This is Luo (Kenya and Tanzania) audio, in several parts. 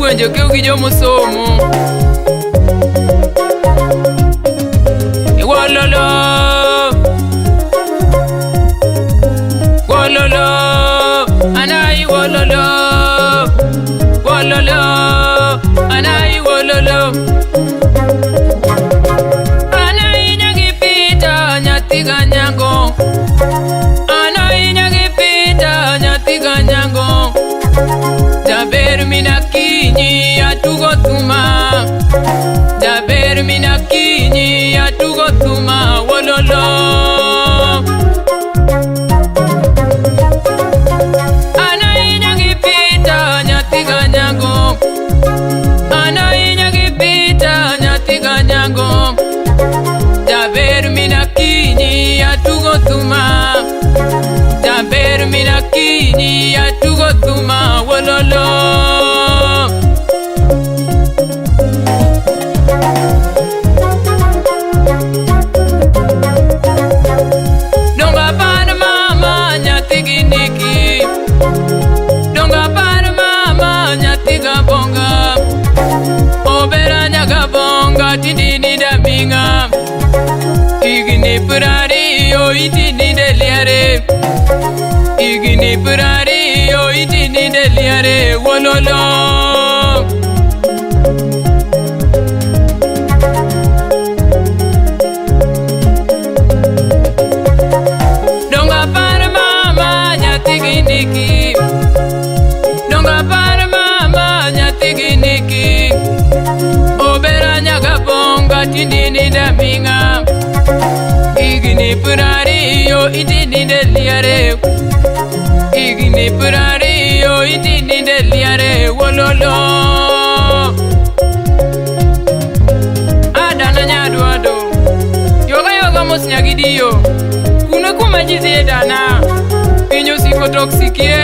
gwenge okew gi jomosomo. Wololo, wololo, anai wololo, wololo, anai wololo. Anai nyagi pita nyathi ganyango. Anai nyagi pita nyathi ganyango. Jaber mina kinyi atugo thuma. Jaber mina kinyi atugo thuma wololo. Anai nyagi pita nyathi ganyango. Anai nyagi pita nyathi ganyango. Jaber mina kinyi atugo thuma. Jaber mina kinyi atugo thuma wololo. Donga par mama nyathi gi niki. Donga par mama nyathi gabonga. Obera nyagabonga tindini daminga. Higni 20 itini liare. Higni 20 itini liare wololo. Donga par mama nyathi gi niki. Donga par mama nyathi gi niki. Obera nyagabonga tindini daminga. Higni 20 itini liare. Higni 20 itini liare wololo. Adana nyadwado. Yoga yoga mos nyagidiyo. Kuno kuma ji dhiye dana. Piny osiko toxikie.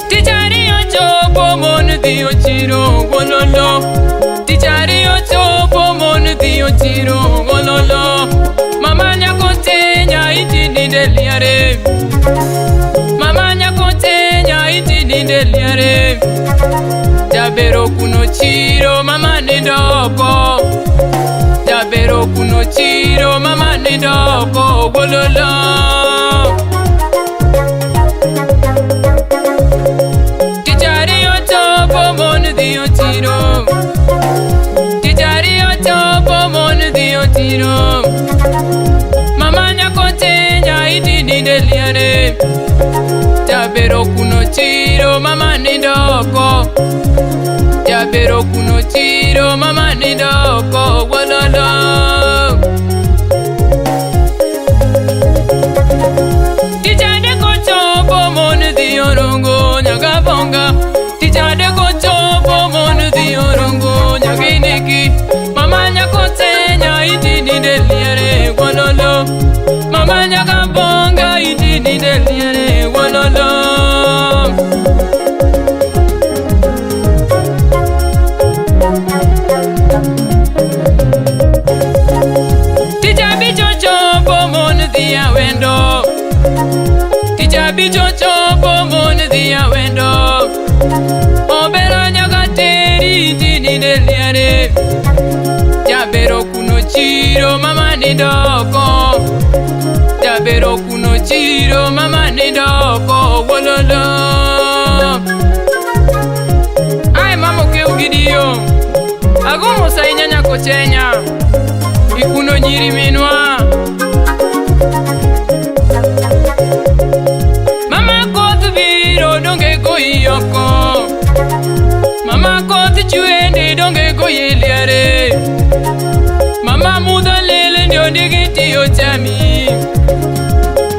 Tich ariyo chopo mon dhiyo chiro wololo. Tich ariyo chopo mon dhiyo chiro wololo. Mama nyako tenya itini liare. Mama nyako tenya itini liare. Jabero kuno chiro mama nindo oko. Jabero kuno chiro mama nindo oko wololo. Tich ariyo chopo mon dhiyo chiro. Tich ariyo chopo mon dhiyo chiro. Mama nyako tenya itini liare. Jabero kuno chiro mama nindo oko. Jabero kuno chiro mama nindo oko wololo. Tich adek ochopo mon dhiyo rongo nyagabonga. Tich adek ochopo mon dhiyo rongo nyaginiki. Mama nyako tenya itini liare wololo. Mama nyagabonga itini liare wololo. Tich abich ochopo mon dhi awendo. Tich abich ochopo mon dhi awendo. Obera nyaka teri itini liare. Jabero kuno chiro mama nindo oko. Jabero kuno chiro mama nindo oko wololo. Ai mama okew gidiyo. Agomo ahinya nyako chenya. Ikuno nyiri minwa. Mama koth biro donge goyi oko. Mama koth chwe donge goyi liare. Mama mudho lil ndi ondigi tiyo chami.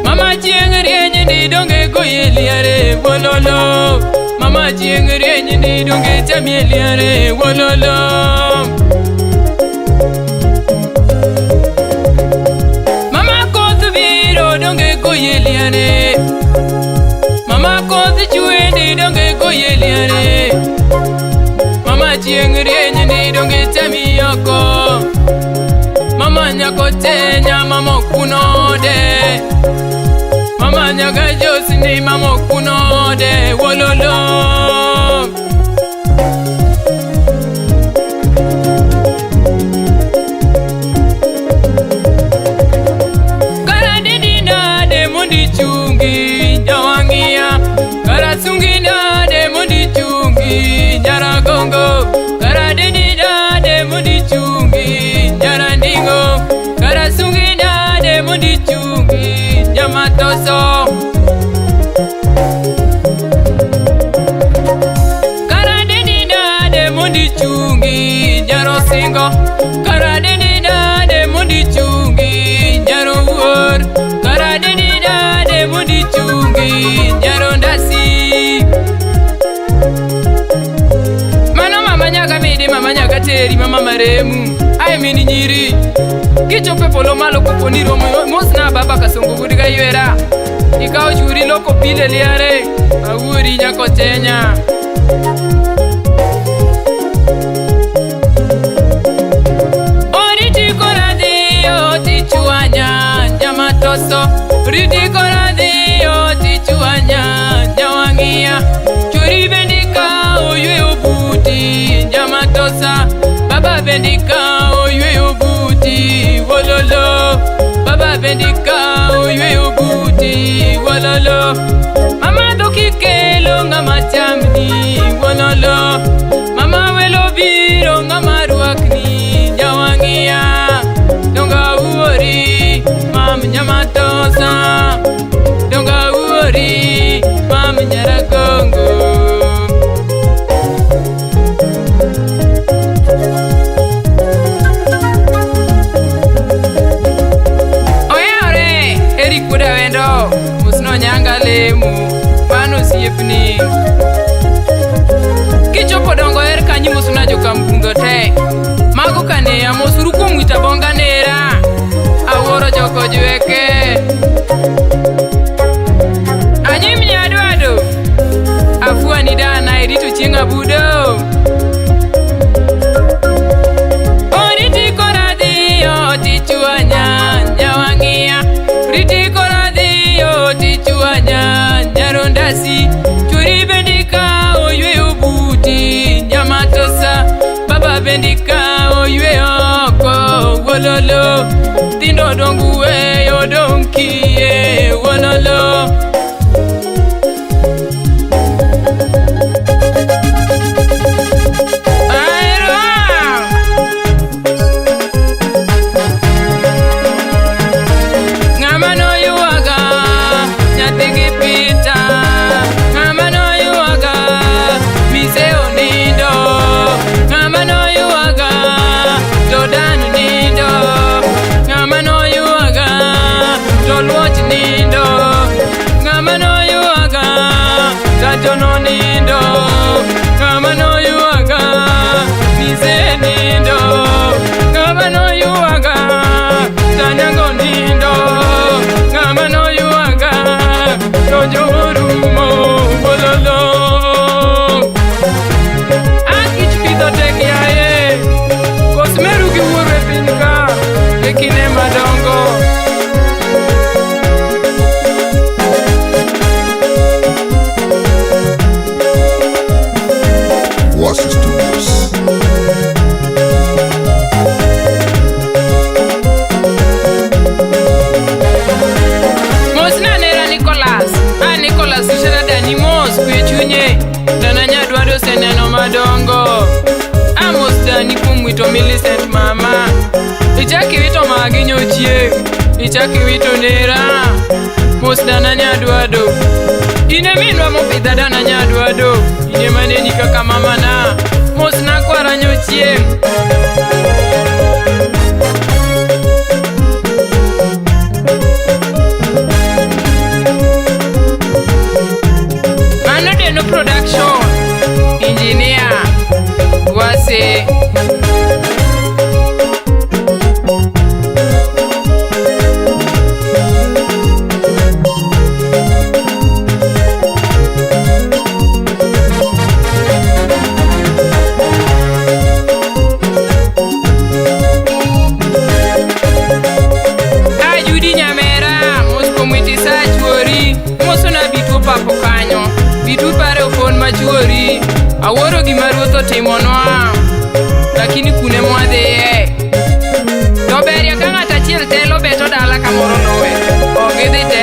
Mama chieng' rieny ndi donge goyi liare wololo. Mama chieng' rieny ndi donge chami liare wololo. Mama koth biro donge goyi liare. Mama koth chwe ndi donge goyi liare. Mama chieng' rieny ndi donge chami oko. Mama nyako tenya mama okunode. Mama nyaga josni mamokunode wololo. Kara nade mondi chungi nyawangia, kara sungi nade mondi chungi nyaragongo, kara dindi nade mondi chungi nyarandingo, kara sungi nade mondi chungi nyamatoso. Kara dindi nade mondi chungi nyarosingo, kara dindi nade mondi chungi nyarowuor, kara dindi nade mondi chungi nyarondasi. Mano mama nyaga midi, mama nyaga teri, mama maremu ai mini nyiri kichopo e polo malo kopo ni romo mosna baba Kasongo wuod Gaywera ikawo churi loko pile liare awuori nyako chenya. Oriti koradhiyo tichwanya nyamatoso, oriti koradhiyo tichwanya nyawang'iya, churi bendika oyweyo buti nyamatosa, baba bendika oyweyo buti wololo, baba bendika oyweyo buti wololo, mama dhokikelo ng'ama chamni wololo, mama welo biro ng'ama rwakni nyawang'iya, donga wuori mam nyamatosa, donga wuori mam nyaragongo. Oyawre Eric wuod Awendo, mosno nyanga lemo, mano osiepni. Kichopo dongo er kanyo mosna jokamkungo te. Mago kaneya mosuru kuom wita bonga nera. Awuoro jokojweke. Anyim nyadwado. Afuani dana irito chieng' abudo. Oriti koradhiyo tichwanya nyawang'iya, oriti koradhiyo tichwanya nyarondasi, churi bendika oyweyo buti nyamatosa, baba bendika oyweyo oko wololo, tindo dongu weyo donkiye wololo. Aero! Ng'ama noywaga nyathi gi Pita, ng'ama noywaga mise onindo, ng'ama noywaga to Dan nindo, ng'ama noywaga to Luoch nindo, ng'ama noywaga Tajono nindo, ng'ama noywaga mise nindo, ng'ama noywaga Tanyango nindo, ng'ama noywaga to jorumo wololo. Akich pidho tek yaye, kos meru gi wuoro e piny ka e kinde madongo. Wasi Studios. Mosna nera Nicholas, a Nicholas ushera dani mos kwe chunye, dana nyadwaro oseneno madongo. Amos dani kuom wito Millicent mama, ichak iwito magi nyochieng', ichak iwito nera. Mos dana nyadwado, in e minwa mopidha dana nyadwado, in ema neni kaka mamana. Mos na kwara nyochieng'. Mano Deno Production, Engineer Gwase. Ajudi Nyamera, mos kuom witi sa chuori. Bitu pare opon machuori. Awuoro gima ruoth otimonwa. Lakini kune mwadhiye? To berie ka ng'ato achiel telo beto dala kamoro nowe. Ok gidhi te.